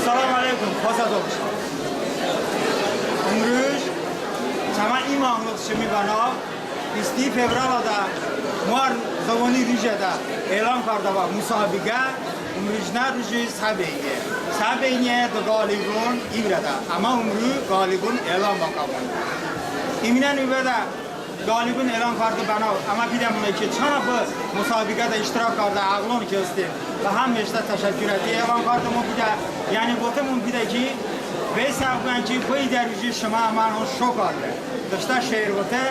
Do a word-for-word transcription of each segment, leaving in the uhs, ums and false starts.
Səlam əleykum, xosə dost. Imruj çəmə i manqlıq çımi bənav, bist fevralədəy moə zıvoni rujədə elan kardəbə musabiğə, ımrujnə ruji sə beyniye. Sə beyniye de ğalibon i vırədə. Əmə ımruj ğalibon elan bıkəmon. İminə nıbədə ğalibon elan karde bənav əmə pidəmone ki, çanə bı musabiğədə iştirak kardə əğlon ki hestin, və həmişə təşəkkurəti elan kardemon pidə. Yəni votemon pidə ki, vey səğ bıbən ki, bı idə ruji şımə əmənon şo kardə. Dıştə şeir vote,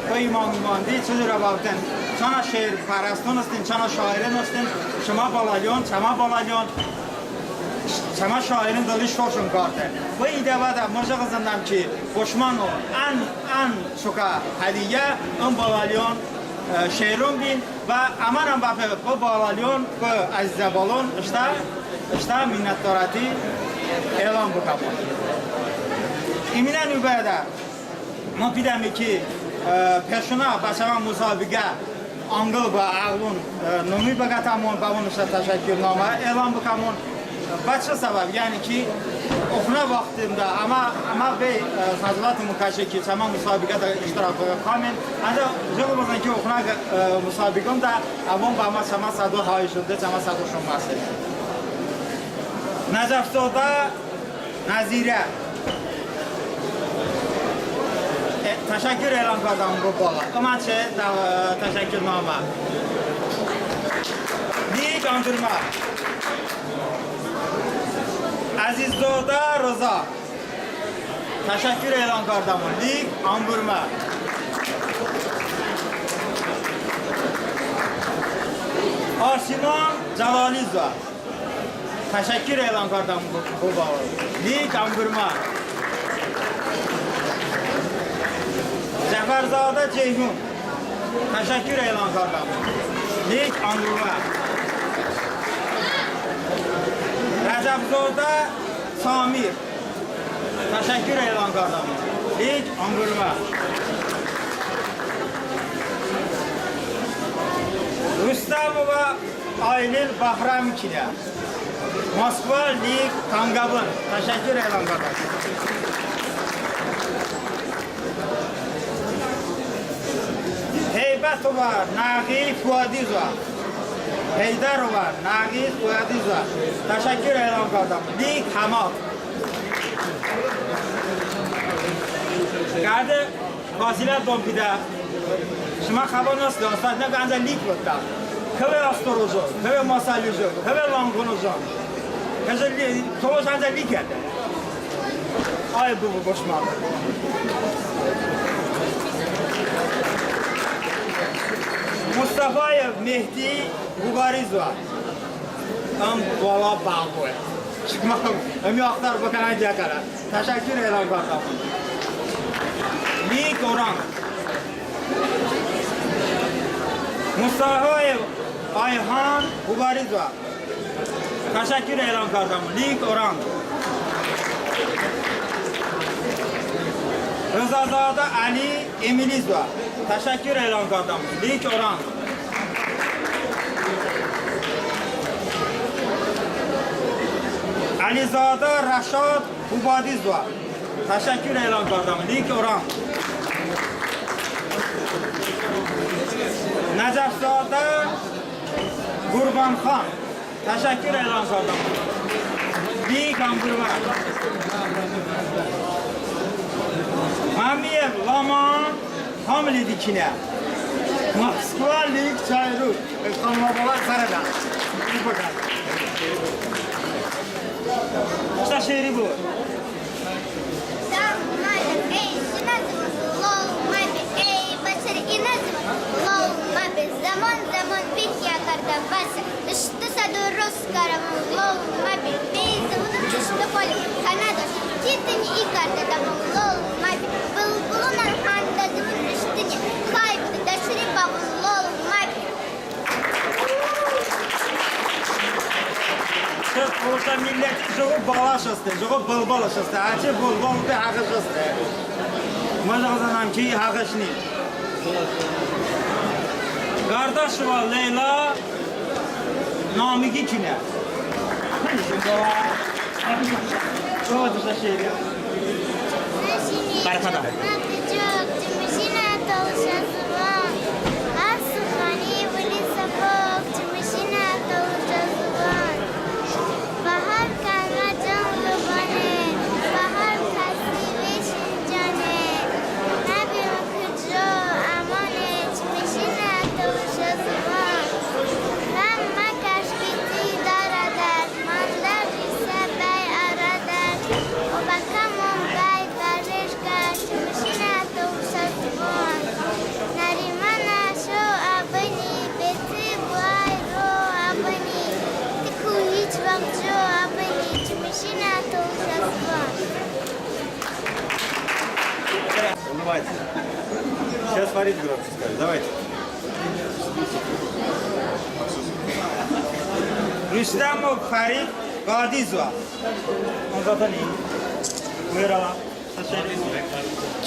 bı imam imandi, çı curə bəvoten, çanə şeirpərəston hestin, çanə şairon hestin, şımə bələlon, çəmə bələlon, çəmə şairon dıli şoşon kardə. Bı idə vədə mı jıqo zındəm ki, bo şıməno ən, ən çokə hədiyə ım bələlon, e, şeiron bin. Və əmənən bəpe bı bələlon, bı əzizə bəlon ıştə, ıştə minnətdorəti elan bıkəmon. İminə nıbədə mı pidəme ki, e, peşonə bə çəmə musabiğə anqıl bıə əğlon, e, nomi bıqətəmon, bəvon ıştə təşəkkurnamə elan bıkəmon. Bə çı səbəb? Yəni ki, oxonə vaxtədə əmə, əmə vey, e, xəcolətımon kəşe ki, çəmə musabiğədə iştirak bıkəmon. Əncəx jıqo bızın ki, oxonə, e, musabiğəonədə əvon bəmə çəmə sədo hayışon de, çəmə sədoşon məse. Nəcəfzodə Nəzirə. E, təşəkkur elan kardəmon bə bala. Imən çəy, e, təşəkkurnamə. Lik, ambırmə. Əzizzodə Rıza. Təşəkkur elan kardəmon. Lik, ambırmə. Arsimon Cəlalizoə. Təşəkkur elan kardəmon bə, bə bala. Lik, ambırmə. Cəfərzodə Ceyhun. Təşəkkur elan kardəmon. Lik, ambırmə. Rəcəbzodə Samir. Təşəkkur elan kardəmon. Lik, ambırmə. Rustəmovə Aylin Bəhrəmkiyə. Moskva, lik, tamğəbın. Təşəkkur elan kardəmon. Heybətovə Nəği Fuadizoə. Heydərovə Nəği Fuadizoə. Təşəkkur elan kardəmon. Lik, həmə. Qərdə Fasilə don pidə. Şımə xəbə nıstı, остатнё, əncəx lik votdə. Kəvə Ostorojon, kəvə Masalıjon, kəvə Lankonojon. Kəşe li-, tolış əncəx lik edə. Ay bıbu, boşma. Mustafayev Mehdi Ğubarizoə. Im bala bəğoy. Şımə ımi axtar bıkənən, diyə kərən. Təşəkkur elan kardəmon. Lik, oranq. Mustafayev Ayhan Ğubarizoə. Təşəkkur elan kardəmon. Lik, oranq. Rızazodə Əli Emilizoə. Təşəkkur elan kardəmon. Lik, oranq. Əlizodə Rəşad Ubadizoə. Təşəkkur elan kardəmon. Lik, oranq. Nəcəfzodə Qurbanxan. Təşəkkur elan kardəmon. Lik, ambırmə. Məmmiyev Laman Hamledikinə. Moskva, lik, çayru. Xanıma bala sərədə. Iştə şeiri bu. Iştə sədo rost karəmon, lol, məbin. Ki tıni i kardə dəmon, lol, məbin. Bılbılonən xəndə zıvon ıştıni. Kay bıdə şıri bəvon, lol, məbin. Çı polşə milləti jıqo balaş heste, jıqo bılbılış heste. Əçəy bılbıl de həğış heste. Mı jıqo zınəm ki, həğış ni. Qardaşova Leyla Namiqikinə. Bərxədə. Улыбайтесь. Сейчас Фарид громче скажет. Давайте. Рустамов Фарид, Къади зуа. Он затани. Быра.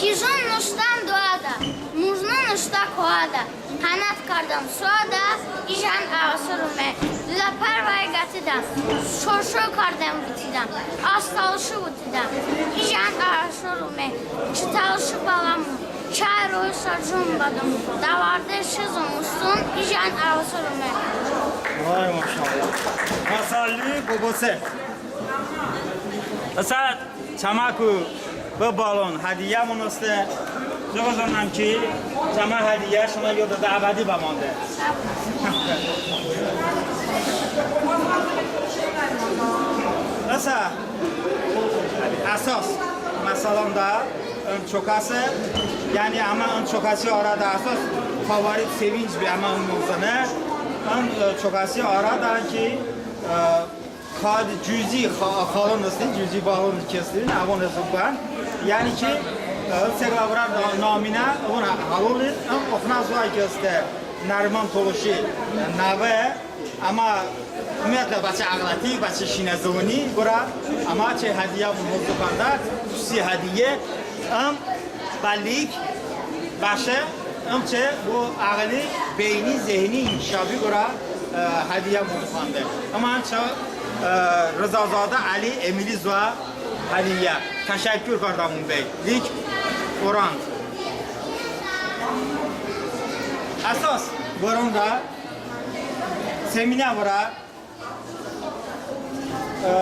Кижон нıştən doədə, mujno nıştə koədə, qənət kardən soədə, ijən əvəşo rome, ləpər vəy qətidəm, şoşo kardən vıtidəm, az talışi vıtidəm, ijən əvəşo rome, çı talışi balamon, çəy roy səcon bədəmon, dəvarde şe zımıston, ijən əvəşo rome. Vay maşallah. Masalli bobose. Əsəd. Çəməku bı balon hədiyəmon heste. Jıqo zınəm ki, çəmə hədiyə şımə yododə əbədi bəmande. Əsə, əsos məsələndə ın çokəse, yəni əmə ın çokəsi arədə əsos favorit sevinc be əmə ın mozıne. Im, e, çokəsi arədə ki, e, Xadi cüzi xa-, xalon hestin, cüzi balon ki hestin, əvon hesab bən. Yəni ki, e, seqla vırə na-, naminə, əvon hə-, halolin, ım oxna zoə ki heste, Nəriman Tolışi, e, nəve, əmə ümumiyyətlə bəçəy əğləti, bəçəy şinə zıvoni qorə, əmə çəy hədiyəmon hozı bəndə, xususi hədiyə, ım Bəllilik bəşe, ım çı bo əğli, beyni, zehni inkişafi qorə, e, hədiyəmon fande. Im ən çı, e, Rızazadə Əli Emili zoə hədiyə. Təşəkkur kardəmon bəy. Lik orand. Əsos bıronədə seminə vırə E,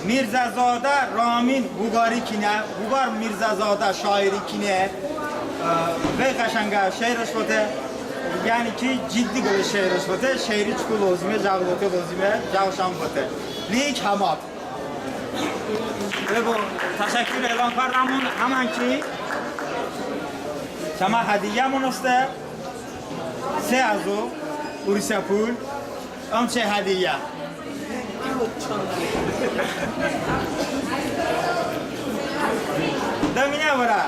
Mirzəzadə Ramin Vüqari kinə, Vüqar Mirzəzadə şairi kinə, e, vey qəşənqə şeirış vote, yəni ki, ciddi qılə şeirış vote, şeiri çoko lozime, cəğ vote lozime, cəğ şan vote. Lik həmad. Bəbo, təşəkkur elan kardəmon, həmən ki, çəmə hədiyəmon heste, se həzo Urusiyə pul, Im çəy hədiyə. Dıminə vırə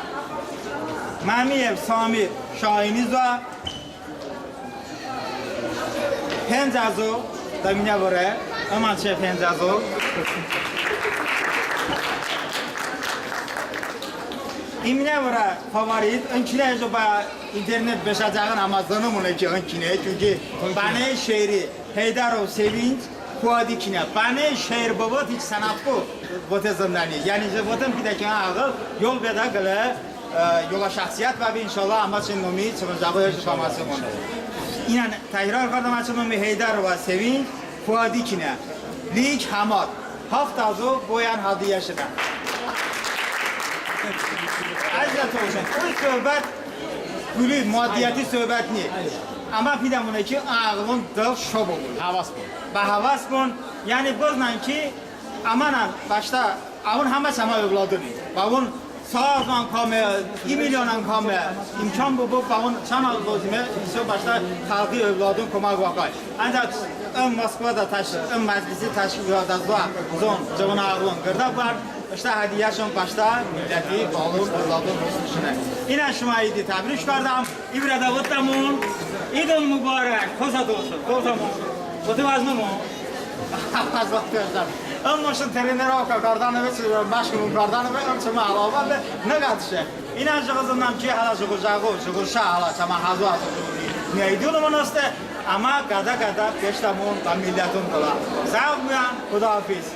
Məmiyev Samir şaini zoə. Penc həzo, dıminə vırə, ımən çəy penc həzo. İminə vırə favorit, ın kinə jə bə internet beşəcəğın, əmma zınəmone ki, ın kinə, çünki bənə şeiri Heydərov Sevinc Fuadi kinə. Bənə şeir bıvot, hiç sənətko vote zındəni. Yəni jə vote pidəkonə əğıl yol bedə qılə, e, yolə şəxsiyyət bəbe, inşallah, əmma çı nomi çımı jəqo hejo bəməsəmon. İnən təkrar kardəm, əmma çı nomi Heydərov Sevinc Fuadi kinə. Lik həmad. Haft həzo boyən hədiyəş edən. Əzizə tolışon, bu söhbət puli, maddiyəti söhbət ni. Əmma pidəmone ki, əğılon dıl şo bıbu. Həvəs bıkən. Bə həvəs bıkən, yəni bızınən ki, əmənən bəştə, əvon həmə çəmə övladoni. Bəvon sa həzoən kame, i milyonən kame, imkan bıbu, bəvon çan lozime, isə bəştə xəlqi övladon koməq bıkən. Ancaq ım Moskvadə təş-, ım məclisi təşkil kardəzə zon cıvonə əğılon qırdə bıkən, ıştə hədiyəşon bəştə milləti, bəvon, övladon rosnişone. İnən şımə idi təbrik kardəm. İ vırədə votdəmon, idon mubarək, xosə dolsun, dolsəmon. Vote vəznomon. Vəznomon. Im mışon trenirovka kardənəbe, məşqımon kardənəbe, ım çəmə əlobədə nıqətışe. İnən jıqo zındəm ki, hələ jıqo jəqo, jıqo şə hələ çəmə həzo-həzo meydonımon heste, əmma qədə-qədə beşdəmon bə milləton dılə. Sağ bıbən, xudahafiz.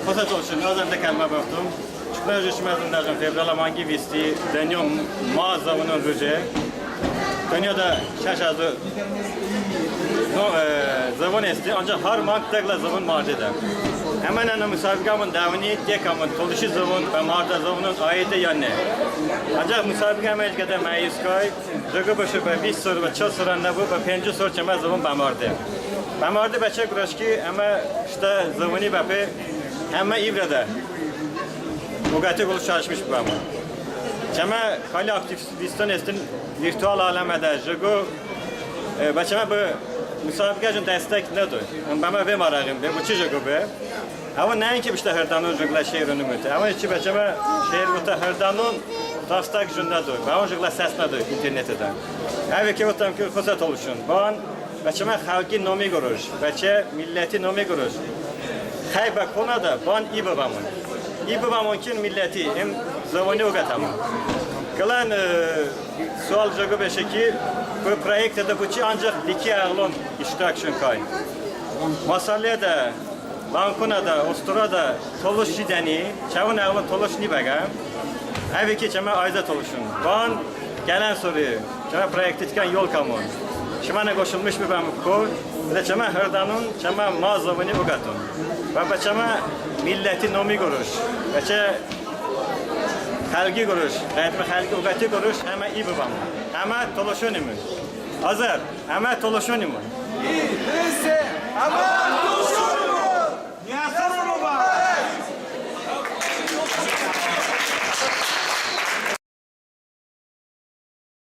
Xəsə tolışon, əzəm de kəlmə bıvotım. Şımə ruji şımə zındəşon fevralə manqi visti dınyo ma zıvonon ruje. Dınyoədə şəş həzo, no, e, zıvon hesti, ancəx har manq dı qılə zıvon mardedə. Həmən ənə musabiqəmon dəvoni, diə kamon tolışi zıvon bə mardə zıvonon aide ya ne. Ancəx musabiqə həmə hiç qədə məyus kay, jıqo bışu bə vist sor, bə çıl soron nıbu, bə penco sor çəmə zıvon bəmarde. Bəmarde bəçəy qoroş ki, həmə ıştə zıvoni bəpe həmə i vırədə oqəte qılə çalışmış bıbəmon. Çəmə kali aktiviston hestin virtual aləmədə, jıqo, e, bə çəmə bı musabiqəşon dəstək nıdo. Im bəmə vemərəğin be, boçi jıqo be. Əvon nəinki bıştə hırdənon jıqlə şeiron umute. Əvon ki bə çəmə şeir votə hırdənon dəstəkşon nıdo. Bəvon jıqlə səs nıdo internetədə. Əve ki votəm ki, xəsə tolışon, bən bə çəmə xəlqi nomi qoroş, bə çəmə milləti nomi qoroş. Xəy bə konədə, bən i bıbəmon. İ bıbəmon ki, milləti, ım zıvoni oqətəmon. Qılən, e, sual jıqo beşe ki, bı proyektədə boçi ancəx liki əğlon iştirakşon kay. Masallıədə, Lankonədə, Ostorədə tolış jidəni, çəvon əğlon tolış nıbə qəm. Əve ki çəmə ayzə tolışon, bən gələn sori çəmə proyektədə yol kamon. Şımənən qoşulmış bıbən kor, və çəmə hırdənon çəmə ma zıvoni oqəton. Və bə çəmə milləti nomi qoroş, bə çəmə xəlqi qoroş, bə çəmə xəlqi oqəti qoroş həmə i bıbəmon. Həmə tolışonimon. Azər, həmə tolışonimon. İ, dı, se, həmə